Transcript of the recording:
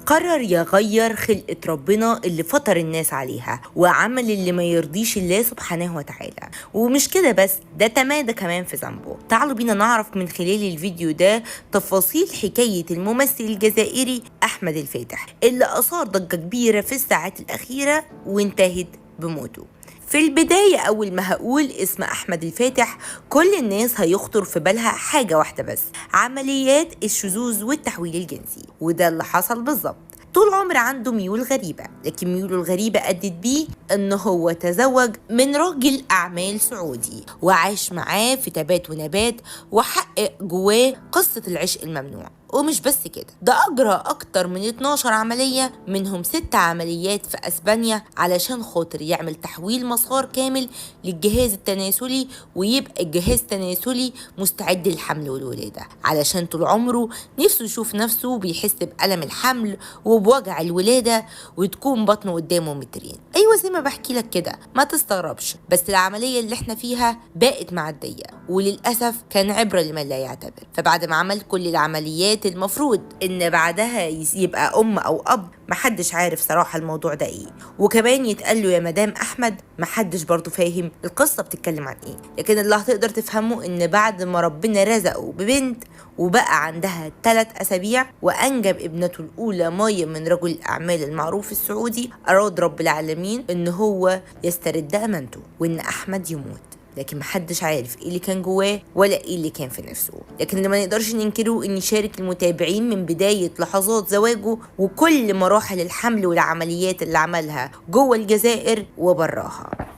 قرر يغير خلقة ربنا اللي فطر الناس عليها وعمل اللي ما يرضيش الله سبحانه وتعالى. ومش كده بس، ده تمادى كمان في ذنبه. تعالوا بينا نعرف من خلال الفيديو ده تفاصيل حكاية الممثل الجزائري أحمد الفاتح اللي أثار ضجة كبيرة في الساعات الأخيرة وانتهت بموته. في البداية أول ما هقول اسم أحمد الفاتح كل الناس هيخطر في بالها حاجة واحدة بس، عمليات الشذوذ والتحويل الجنسي، وده اللي حصل بالظبط. طول عمر عنده ميول غريبة، لكن ميوله الغريبة أدت بيه إن هو تزوج من راجل أعمال سعودي وعاش معاه في تبات ونبات وحقق جواه قصة العشق الممنوع. ومش بس كده، ده أجرى أكتر من 12 عملية، منهم 6 عمليات في أسبانيا علشان خاطر يعمل تحويل مسار كامل للجهاز التناسلي ويبقى الجهاز التناسلي مستعد للحمل والولادة، علشان طول عمره نفسه يشوف نفسه بيحس بألم الحمل وبوجع الولادة وتكون بطنه قدامه مترين. أيوة زي ما بحكي لك كده، ما تستغربش، بس العملية اللي احنا فيها بقت معدية وللأسف كان عبرة لمن لا يعتبر. فبعد ما عمل كل العمليات المفروض ان بعدها يبقى ام او اب، محدش عارف صراحة الموضوع ده ايه، وكمان يتقال له يا مدام احمد، محدش برضو فاهم القصة بتتكلم عن ايه. لكن اللي هتقدر تفهمه ان بعد ما ربنا رزقه ببنت وبقى عندها 3 أسابيع وانجب ابنته الاولى مايا من رجل الاعمال المعروف السعودي، اراد رب العالمين ان هو يسترد امانته وان احمد يموت. لكن محدش عارف ايه اللي كان جواه ولا ايه اللي كان في نفسه. لكن اللي ما نقدرش ننكره ان شارك المتابعين من بداية لحظات زواجه وكل مراحل الحمل والعمليات اللي عملها جوه الجزائر وبراها.